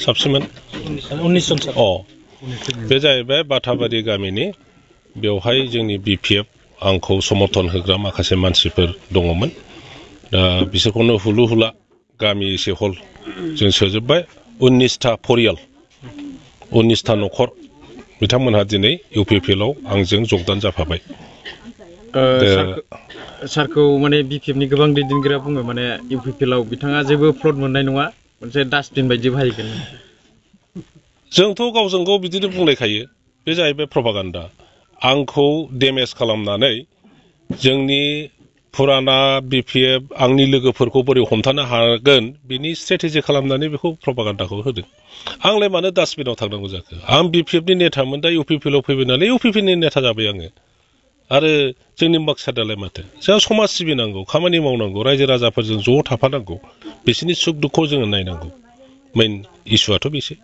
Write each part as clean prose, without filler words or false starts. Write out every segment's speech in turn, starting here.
साबसिनमोन 19 जन बे जाहैबाय बाथाबारि गामिनि बेवहाय जोंनि BPF आंखौ समर्थन होग्रा माखासे मानसिफोर दङमोन दा बिसोरखौनो हुलु हुला गामि एसे हल जों सोजोबबाय 19टा परियाल 19टा नखर बिथांमोनहा दिनै UPPL आव आंजों जगदान जाफाबाय सारखौ माने BPF नि गोबां दैदेनगिरिया बुङो माने UPPL आव बिथाङा जेबो फ्लट मोननाय नङा मोनसे डास्टबिन बायदि बाहायगोन जोंथ' गावजों गाव बिदिनो बुंलायखायो बे जाहैबाय प्रपागान्डा आंखौ डेमेज खालामनानै जोंनि फुराना BPF आंनि लोगोफोरखौ बोरै हमथानो हागोन बिनि स्ट्रेटेजि खालामनानै बेखौ प्रपागान्डाखौ होदों आंलाय मानो डास्टबिनाव थांनांगौ जाखो आं BPF नि नेतामोन दा UPPL आव फैबाय नालाय UPP नि नेता जाबाय आङो आरो जोंनि माकसादालाय माथो जोंहा समाज सिबिनांगौ खामानि मावनांगौ रायजो राजाफोरजों ज' थाफानांगौ बिसोरनि सुख दुखखौ जोङो नायनांगौ मेइन इस्युआथ' बेसो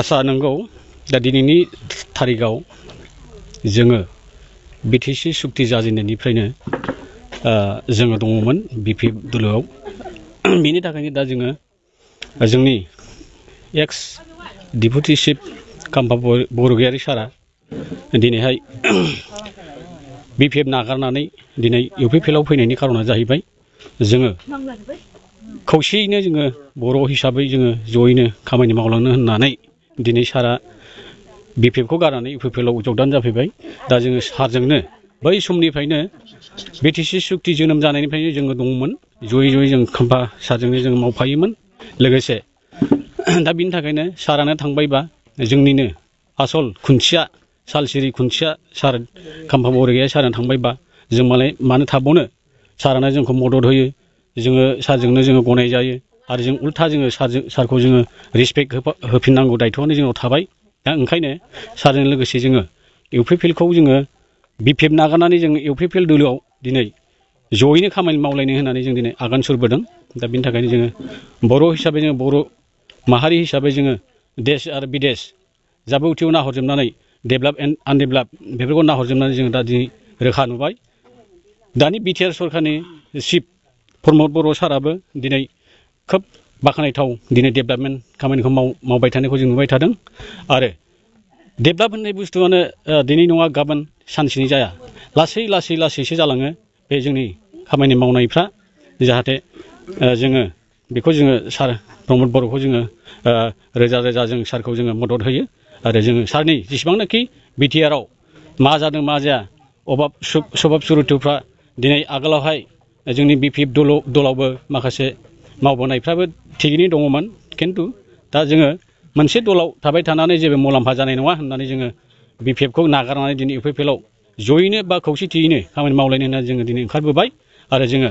आसा नंगौ दा दिनैनि थारिखआव जोङो BTC सुक्ति जाजेननायनिफ्रायनो जोङो दङमोन BPF दोलोआव बेनि थाखायनो दा जोङो जोंनि एक्स डिपुटि चिफ काम्फा बरगयारी सारा दिनैहाय BPF नागारनानै दिनै UPPL आव फैनायनि खारना जाहैबाय जोङो खौसेयैनो जोङो बर' हिसाबै जोङो जयैनो खामानि मावलांनो होननानै दिनै सारा BPF खौ गारनानै UPPL आव जगदान जाफैबाय दा जोङो सारजोंनो बै समनिफ्रायनो BTC सुक्ति जोनोम जानायनिफ्रायनो जोङो दंमोन जयै जों काम्फा सारजोंनो जों मावफायोमोन लोगोसे दा बिनि थाखायनो सारानो थांबायबा जोंनिनो आसल खुन्थिया सालसिरि खुन्थिया सार काम्फा बरगयारी सारानो थांबायबा जों मानो थाबावनो सारानो जोंखौ मदद होयो जोङो सारजोंनो जोङो गनाय जायो आरो जों उल्था जोङो सारखौ जोङो रिसपेक्ट होफिननांगौ दायथ'आनो जोंनाव थाबाय दा ओंखायनो सारजों लोगोसे जोङो UPPL खौ जोङो BPF नागारनानै जोङो UPPL दोलोआव दिनै जयैनो खामानि मावलायनो होननानै जों दिनै आगान सुरबोदों दा बिनि थाखायनो जोङो बर' हिसाबै जोङो बर' माहारि हिसाबै जोङो देश आरो बिदेश जाबौथियाव नाहरजोबनानै डेभेलप एन्ड आनडेभेलप बेफोरखौ नाहरजोबनानै जोङो दा दिनै रोखा नुबाय दानि BTR सरकारनि चिफ प्रमद बर' साराबो दिनै खोब बाख्नायथाव दिनै डेभेलपमेन्ट खामानिखौ मावबाय थानायखौ जों नुबाय थादों आरो डेभेलप होननाय बुस्थुआनो दिनै नङा गाबोन सानसेनि जाया लासैसो जालाङो बे जोंनि खामानि मावनायफ्रा जाहाथे जोङो बेखौ जोङो सार प्रमद बर'खौ जोङो रोजा जों सारखौ जोङो मदद होयो आरो जोङो सारनि जेसेबांनाखि BTR आव मा जादों मा जाया सभाब सुरुतुफ्रा दिनै आगोलावहाय जोंनि BPF दलावबो माखासे मावबोनायफ्राबो थिगैनो दङमोन खिन्थु दा जोङो मोनसे दलाव थाबाय थानानै जेबो मुलाम्फा जानाय नङा होननानै जोङो BPF खौ नागारनानै दिनै UPPL आव जयैनो बा खौसेथियैनो खामानि मावलायनो होननानै जोङो दिनै ओंखारबोबाय आरो जोङो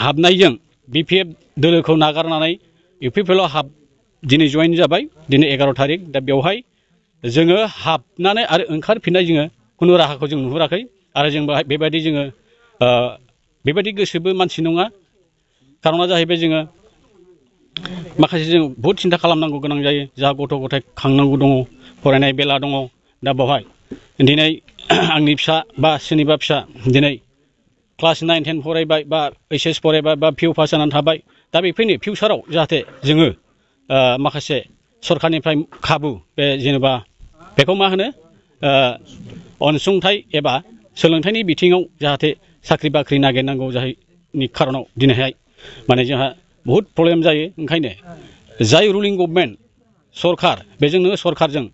हाबनायजों BPF दोलोखौ नागारनानै UPPL आव दिनै जयेन जाबाय दिनै 11 थारिख दा बेवहाय जोङो हाबनानै आरो ओंखारफिननाय जोङो खुनु राहाखौ जों नुहुराखै आरो जों बेबायदि जोङो बेबायदि गोसोबो मानसि नङा खारना जाहैबाय जोङो माखासे जों बहुद सिन्था खालामनांगौ गोनां जायो जा गथ' गथाय खांनांगौ दङ फरायनाय बेला दङ दा बेवहाय दिनै आंनि फिसा बा सोरनिबा फिसा दिनै क्लास 9 10 फरायबाय बा HS फरायबाय बा PU पास जानानै थाबाय दा बेफोरनि फिउचाराव जाहाथे जोङो माखासे सरखारनिफ्राय खाबु बे जेनेबा बेखौ मा होनो अनसुंथाइ एबा सोलोंथाइनि बिथिङाव जाहाथे साख्रि बाख्रि नागिरनांगौ जायनि खारनाव दिनैहाय माने जोंहा बहुद प्रब्लेम जायो ओंखायनो जाय रुलिं गभर्नमेन्ट सरखार बेजों नोङो सरखारजों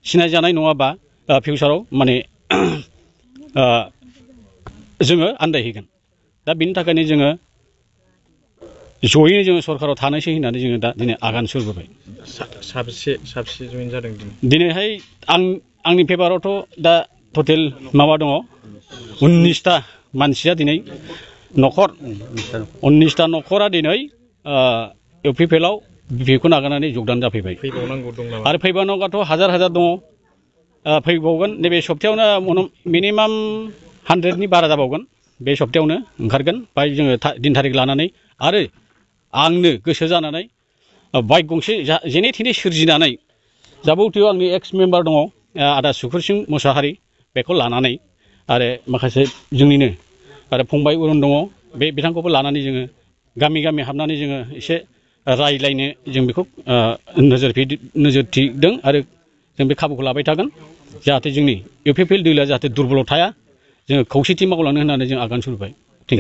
सिनायजानाय नङाबा फिउचाराव माने जोङो आन्दायहैगोन दा बिनि थाखायनो जोङो जयैनो जोङो सरखाराव थानोसै होननानै जोङो दा दिनै आगान सुरबोबाय साबसे जयेन जादों दिनैहाय आंनि पेपारावथ' दा टटेल माबा दङ 19टा मानसिया दिनै न'खर 19टा न'खरा दिनै UPPL आव BPF खौ नागारनानै जगदान जाफैबाय आरो फैबावनांगौआथ' हाजार दङ फैबावगोन नैबे सप्तायावनो मिनिमाम 100नि बारा जाबावगोन बे सप्तायावनो ओंखारगोन बाय जोङो दिन थारिख लानानै आरो आंनो गोसो जानानै बाइक गंसे जेने थेने सोरजिनानै जाबौथियाव आंनि एक्स मेम्बार दङ आदा सुकुर सिं मुसाहारि बेखौ लानानै आरो माखासे जोंनिनो आरो फंबाय उरुन दङ बे बिथांखौबो लानानै जोङो गामि हाबनानै जोङो एसे रायलायनो जों बेखौ नोजोर थिदों आरो जों बे खाबुखौ लाबाय थागोन जाहाथे जोंनि इउपिपिएल दोलोआ जाहाथे दुरबलाव थाया जोङो खौसेथि मावलांनो होननानै जों आगान सुरबाय।